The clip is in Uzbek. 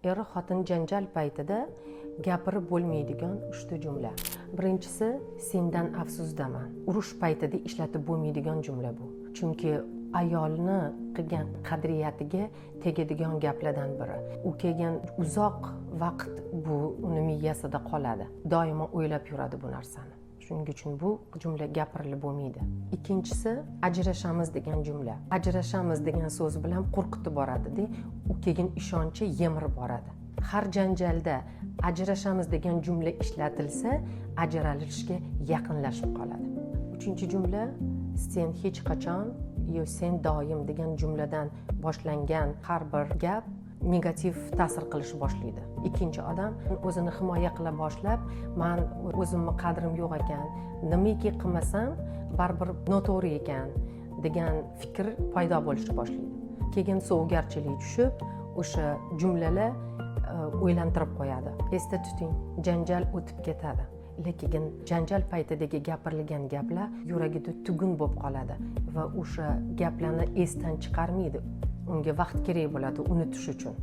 Er xotin janjal paytida gapirib bo'lmaydigan uchta jumla. Birinchisi: "Sendan afsusdaman". Urush paytida ishlatib bo'lmaydigan jumla bu, chunki ayolni qilgan qadriyatiga tegadigan gaplardan biri u. Keyin uzoq vaqt bu uni miyasida qoladi, doimo o'ylab yuradi bu narsani. Shuning uchun bu jumla gapirilib bo'lmaydi. Ikkinchisi, "Ajrashamiz" degan jumla. "Ajrashamiz" degan so'z bilan qo'rqitib boradida, u keyin ishonchi yemirib boradi. Har janjalda "Ajrashamiz" degan jumla ishlatilsa, ajralishga yaqinlashib qoladi. Uchinchi jumla, "Sen hech qachon" yo "Sen doim" degan jumladan boshlangan har bir gap negativ ta'sir qilishni boshlaydi. Ikkinchi odam o'zini himoya qila boshlab, "Man o'zimni qadrim yo'q ekan, nimaiki qilmasam, baribir noto'g'ri ekan" degan fikr paydo bo'lishni boshlaydi. Keyin sovuqgarchilik tushib, o'sha jumlalar o'ylantirib qo'yadi. Esda tuting, janjal o'tib ketadi, lekin janjal paytidagi gapirilgan gaplar yuragida tugun bo'lib qoladi va o'sha gaplarni esdan chiqarmaydi, unga vaqt kerak bo'ladi unutish uchun.